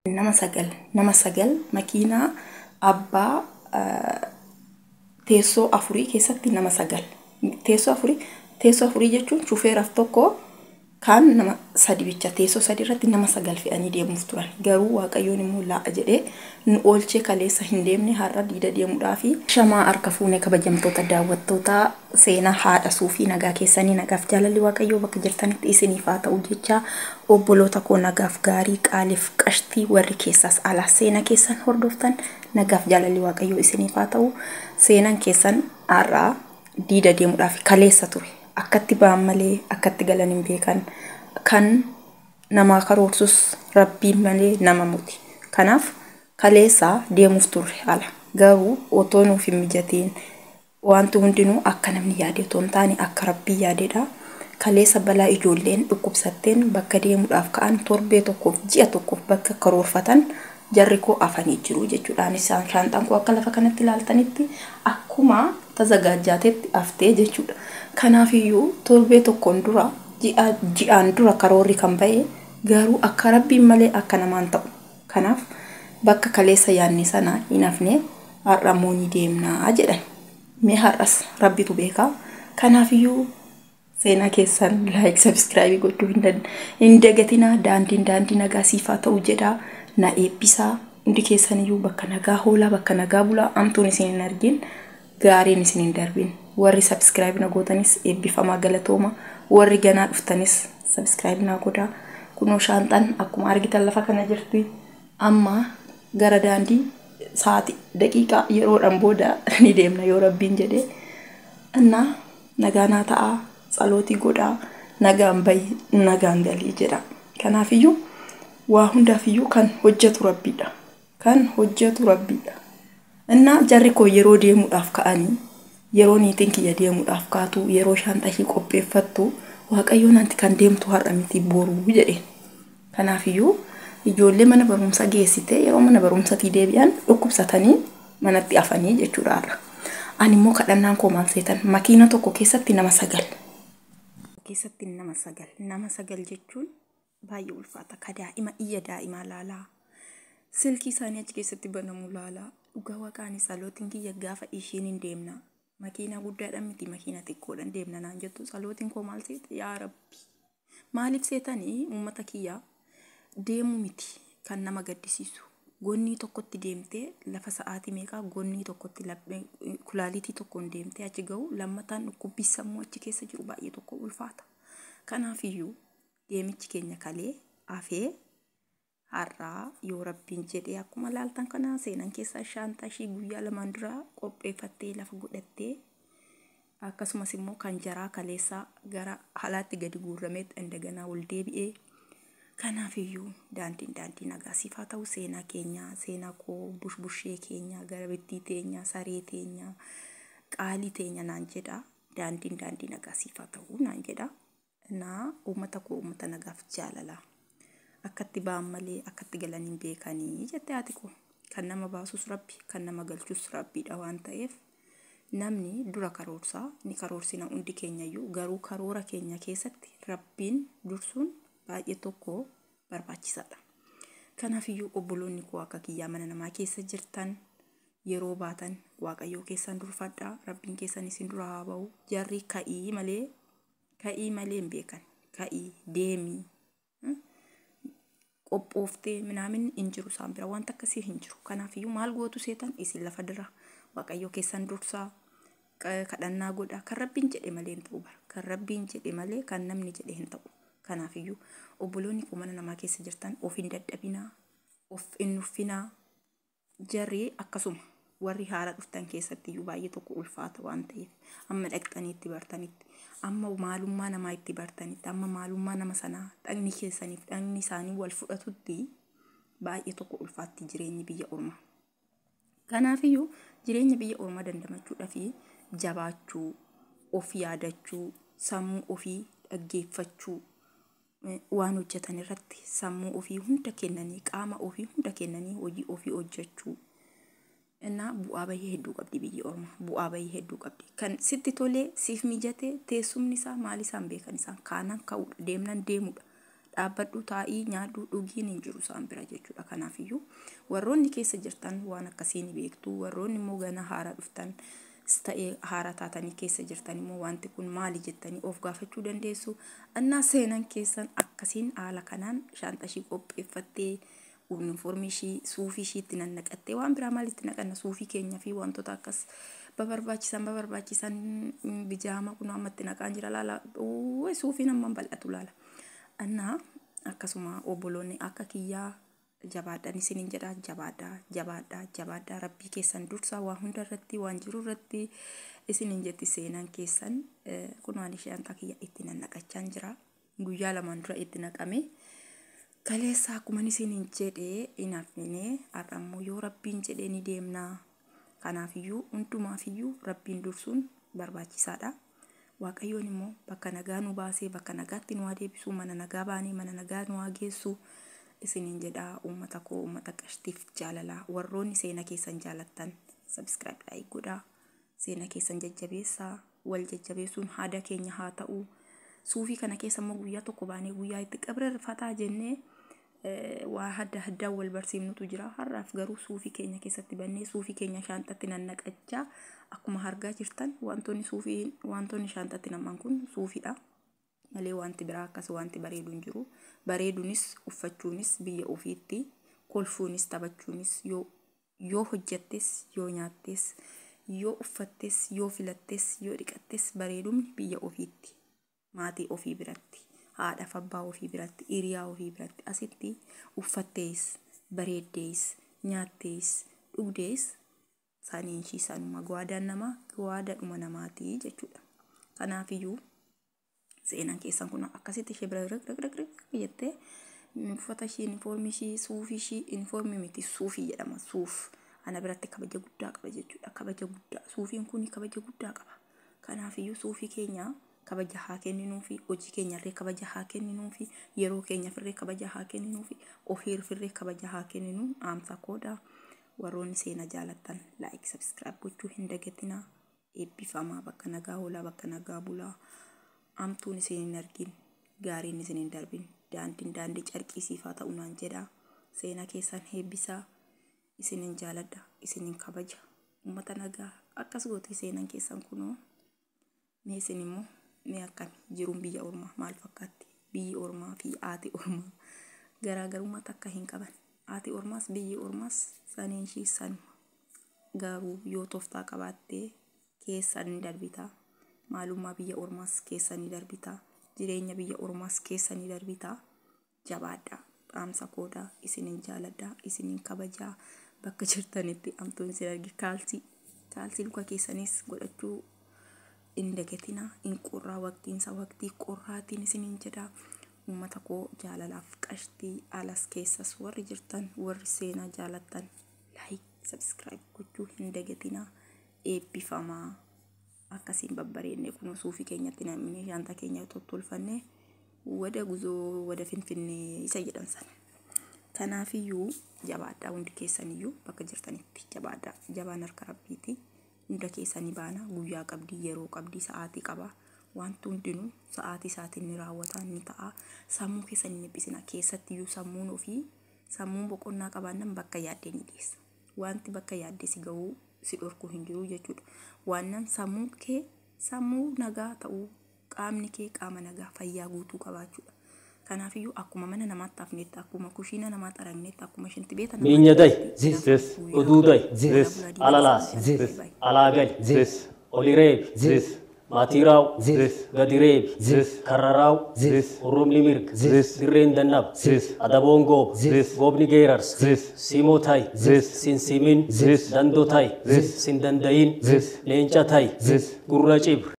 Nama 9, nama 9 makiinaa abbaa teessoo afurii keessatti nama 9. Teessoo afurii, teessoo afurii jechuun shufeeraaf tokko, kaan nama sadi bicha, teessoo sadi irratti nama 9 fe'anii deemuuf turan. Garuu Waaqayyoon immoo laa'a jedhee nu oolchee kaleessa hin deemne, har'a diida deemuudhaafi. Shamaa harka fuunee, kabajamtoota daawwattoota seenaa haadha suufii, nagaa keessanii, nagaaf jaalalli Waaqayyoo bakka jirtanitti isiniif haa ta'u jecha, obboloota koo nagaaf gaarii, qaaliif qashtii, warri keessaas alaa seenaa keessan hordoftan, nagaaf jaalalli Waaqayyoo isiniif haa ta'u. Seenaan keessan har'aa diida deemuudhaaf kaleessa ture. Akkatti ba'an malee akkatti galan hin beekan. Kan namaa karoorsus Rabbiin malee nama muti. Kanaaf kaleessa deemuuf turre ala. Garuu otoo nuuf hin mijatiin, wanti hundinuu akka namni yaade otoo hin taane akka Rabbii yaadedha. Kaleessa balaa ijoolleen dhukkubsatteen bakka deemuudhaaf ka'an torbee tokkoof, ji'a tokkoof bakka karoorfatan jarri koo afanii jiru jechuudha. Anis shaanxaan koo akka lafa kanatti ilaaltanitti akkuma tazagaajjaatetti haftee jechuudha. Kanaafiyyuu torbee tokkoon dura, ji'a ji'aan dura karoorri kan ba'e garuu akka Rabbiin malee akka namaan ta'u. Kanaaf bakka kaleessa yaadne sana hin hafne, har'a immoo ni deemnaa jedhan. Mee har'as Rabbitu beekaa. Kanaafiyyuu seenaa keessan like, subscribe gochuu hin dagatinaa. Daandiin daandii nagaa siifaa ta'u jedhaa, na eebbisaa. Hundi keessaniyyuu bakka nagaa hoolaa, bakka nagaa bulaa, amtuun isin hin argin, gaariin isin hin darbin. Warri subscribe na gootanis eebbifamaa, galatooma. Warri ganaa dhuftanis subscribe na godhaa. Kunoo shaanxaan akkuma argitan lafa kana jirti. Amma gara daandii sa'aatii daqiiqaa yeroodhaan booda ni deemna yoo Rabbiin jedhee. Innaa nagaa naa ta'aa, tsalootii godhaa, nagaan bahi, nagaan galii jedha. Kanaafiyyuu waa hundaafiyyuu kan hojjetu Rabbiidha. Kan hojjetu Rabbiidha. Innaa jarri koo yeroo deemuudhaaf ka'anii, yeroo niitiin kiyya deemuudhaaf kaatu, yeroo shaanxaa ishii qopheeffattu, Waaqayyoon anti kan deemtu har'a miti, boruu jedheen. Kanaafiyyuu ijoollee mana barumsaa geessitee yeroo mana barumsatii deebi'an dhukkubsatanii manatti hafanii jechuudha har'a. Ani immoo kadhannaan koo maal seetan? Makiina tokko keessatti nama 9. Keessatti nama 9. Nama 9 jechuun baay'ee ulfaata. Ka daa'ima iyya daa'imaa laalaa. Silkii isaanii achi keessatti banamu laalaa. Dhugaa Waaqaan tsalootiin kiyya gaafa ishiin hin deemna, makiinaa guddaadhaan miti, makiina xiqqoodhaan deemna naan jettu, tsalootiin koo maal seete? Yaa Rabbi. Maaliif seetanii, uummata kiyyaa, deemuu miti kan nama gaddisiisu. Gonnii tokkotti deemtee lafa sa'aatii meeqaa gonnii tokkotti kulaalitii tokkoon deemtee achi ga'u, lammataan dhukkubbii sammuu achi keessa jiru baay'ee tokko ulfaata. Kanaafiyyuu deemichi keenya kalee hafee har'aa yoo Rabbiin jedhee, akkuma laaltan kana seenan keessaa shaantaa ishii guyyaa lamaan dura qopheeffattee lafa godhattee, akkasumas immoo kan jaraa kaleessaa gara halaatti gadi guurramee indaganaa ol deebi'ee. Kanaafiyyuu daandiin daandii nagaa siif haa ta'u. Seenaa keenya, seenaa koo, bushbushee keenya, garabittii teenya, saree teenya, qaalii teenya naan jedha. Daandiin daandii nagaa siif haa ta'u naan jedha. Naa uummata koo, uummata nagaaf jaalalaa. Akkatti ba'an malee akkatti galan hin beekanii jette haati koo. Kan nama baasus Rabbi, kan nama galchus Rabbiidha waan ta'eef, namni dura karoorsaa ni karoorsina hundi keenyayyuu, garuu karoora keenya keessatti Rabbiin dursuun baay'ee tokko barbaachisaadha. Kanaafiyyuu obboloonni koo akka kiyyaa mana namaa keessa jirtan, yeroo baatan Waaqayyoo keessan durfadhaa. Rabbiin keessan isin dura haa ba'u. Jarri ka'ii malee, ka'ii malee hin beekan. Ka'ii deemii qophooftee minaamin hin jiru, isaan bira wanta akkasii hin jiru. Kanaafiyyuu maal gootu seetan? Isin lafa dira Waaqayyoo keessan dursaa, kadhannaa godhaa. Kan Rabbiin jedhe malee hin ta'u bara. Kan Rabbiin jedhe malee kan namni jedhe hin ta'u. Kanaafiyyuu obboloonni koo mana namaa keessa jirtan, of hin dadhabinaa, of hin nuffinaa. Jarri akkasuma warri haara dhuftan keessatti iyyuu baay'ee tokko ulfaata waan ta'eef, amma dhaqxanii itti bartanitti, amma maalummaa namaa itti bartanitti, amma maalummaa nama sanaa dhagni keessaniif dhagni isaanii wal fudhatutti baay'ee tokko ulfaatti jireenyi biyya ormaa. Kanaafiyyuu jireenya biyya ormaa dandamachuudhaaf jabaachuu, of yaadachuu, sammuu ofii dhaggeeffachuu, waan hojjetan irratti sammuu ofii hunda kennanii, qaama ofii hunda kennanii hojii ofii hojjechuu. Innaa bu'aa bahii hedduu qabdi biyyi ormaa. Bu'aa bahii hedduu qabdi. Kan sitti tolee siif mijatee, teessumni isaa maal isaan beekan, isaan kaanaan ka'uudha, deemnan deemuudha. Dhaabbadhu, taa'ii, nyaadhu, dhugiin hin jiru isaan bira jechuudha. Kanaafiyyuu warroonni keessa jirtan waan akkasii ni beektu. Warroonni immoo gana haaraa dhuftan ta'ee haaraa taatanii keessa jirtan immoo wanti kun maali jettanii of gaafachuu dandeessu. Annaa seenan keessan akkasiin haala kanaan shaanxaa ishii qopheeffattee, yuunifoormii ishii, suufii ishiitti nannaqattee, waan biraa maalitti naqanna, suufii keenya fi wantoota akkas babarbaachisan bijaama kun ammatti naqaan jira laala. Suufiin amma bal'atu laala. Annaa akkasuma obboloonni akka kiyyaa jabaadhaan isiniin jedha, jabaadhaa, jabaadhaa, jabaadhaa, rabbii keessan dursaa waa hunda irratti, waan jiru irratti isiniin jetti seenaan keessan. Kun waan shaanxaa kiyya itti nannaqachaa jira. Guyyaa 2 dura itti naqame. Kaleessa akkuma isiniin jedhee hin hafne, har'a immoo yoo rabbiin jedhee ni deemna. Kanaafiyyuu hundumaafiyyuu rabbiin dursuun barbaachisaadha. Waaqayyoon immoo bakka nagaa nu baasee bakka nagaatti nu haa deebisu, mana nagaa baanee mana nagaa nu haa geessu isiniin jedha. Uummata koo, uummata qashtiif jaalalaa, warroonni seena keessan jaalattan subscribe, like godhaa. Seena keessan jajjabeessaa, wal jajjabeessuun haada keenya haa ta'u. Suufii kana keessa immoo guyyaa tokko baanee guyyaa itti qabrarfataa jennee waa adda addaa wal barsiifnutu jira. Har'aaf garuu suufii keenya keessatti bannee suufii keenya shaanxatti nannaqachaa akkuma argaa jirtan, wantoonni suufii, wantoonni shaanxatti naman kun suufiidha. Malee wanti biraa akkas wanti bareedu hin jiru. Bareeduunis uffachuunis biyya ofiitti, kolfuunis taphachuunis, yoo hojjettes, yoo nyaattes, yoo uffattes, yoo filattes, yoo dhiqattes, bareedumni biyya ofiitti, maatii ofii biratti, haadhaaf abbaa ofii biratti, hiriyaa ofii biratti. Asitti uffattees, bareeddees, nyaattees, dhugdees saniin ishii sanuma gwaadaan namaa gwaadaadhuma namaatii jechuudha. Kanaafiyyuu seenaan keessan kun akkasitti ishee bira riq riq riq jettee uffata ishii, yuunifoormii ishii, suufii ishii, yuunifoormii miti, suufii jedhama, suuf ana biratti kabaja guddaa qaba jechuudha. Kabaja guddaa, suufiin kun kabaja guddaa qaba. Kanaafiyyuu suufii keenya kabaja haa kenninuufi, hojii keenyarree kabaja haa kenninuufi, yeroo keenyafirree kabaja haa kenninuufi, ofiirfirree kabaja haa kenninu dhaamsa koodha. Warroonni seena jaalattan like, subscribe gochuu hin dagatinaa. Eebbifamaa, bakka nagaa oolaa, bakka nagaa bulaa. Amtuun isin hin argin, gaariin isin hin darbin, daandiin daandii carqisiifaa ta'u naan jedha. Seenaa keessan eebbisaa, isinin jaaladha, isinin kabaja. Uummata nagaa akkas goote seenan keessan kunoo. Mee isin immoo mee akkami jiruun biyya ormaa maal fakkaatti? Biyyi ormaa fi haati ormaa garaagarummaa takka hin qaban. Haati ormaas biyyi ormaas saniin ishii sanuma. Garuu yoo tooftaa qabaattee keessa ni darbita. Maalummaa biyya ormaas keessa ni darbita. Jireenya biyya ormaas keessa ni darbita. Jabaadha. Dhaamsa koodaa, isinin jaaladha, isinin kabajaa. Bakka jirtanitti amtuun isin argi, kaalsii kaalsii luka keessanis godhachuu hin dagatinaa. Hin qorraa, waqtiinsa waqtii qorraatiin isinin jedha. Uummata koo jaalalaaf qashtii, alas keessas warri jirtan, warri seenaa jaalattan like, subscribe gochuu hin dagatinaa. Eebbifamaa. Akkasiin babbareedne kunoo suufii keenyatti namni shaantaa keenya tottolfannee wada guzoo wada Finfinnee isa jedhan sana. Kanaafiyyuu jabaadhaa, hundi keessaniyyuu bakka jirtanitti jabaadhaa. Jabaan harka rabbiiti. Hunda keessanii baana, guyyaa qabdii, yeroo qabdii, sa'aatii qaba. Wanti hundinuu sa'aatii isaatiin ni raawwata, ni ta'a. Sammuu keessan hin dhiphisina. Keessattiyyuu sammuun ofii, sammuun boqonnaa qabaannan bakka yaaddee ni geessa. Wanti bakka yaaddee si ga'uu si dhorkuu hin jiru jechuudha. Waannan sammuun kee sammuu nagaa ta'uu, qaamni kee qaama nagaa fayyaa guutuu qabaachuudha. Kanaafiyyuu akkuma mana namaatti hafnetti, akkuma kushiina namaa xaragnetti, akkuma shintibeeta Miinya day, oduu day, alalaas, alaa gali, oli reebi, maatii raaw, gadi reebi, karra raaw, hurrumni mirga, dirreen dannaba, adaboon gooba, goobni geerarsa, simoo ta'i, sinsimin, dandoo ta'i, sin dandayin, leenca ta'i, gurra cibra.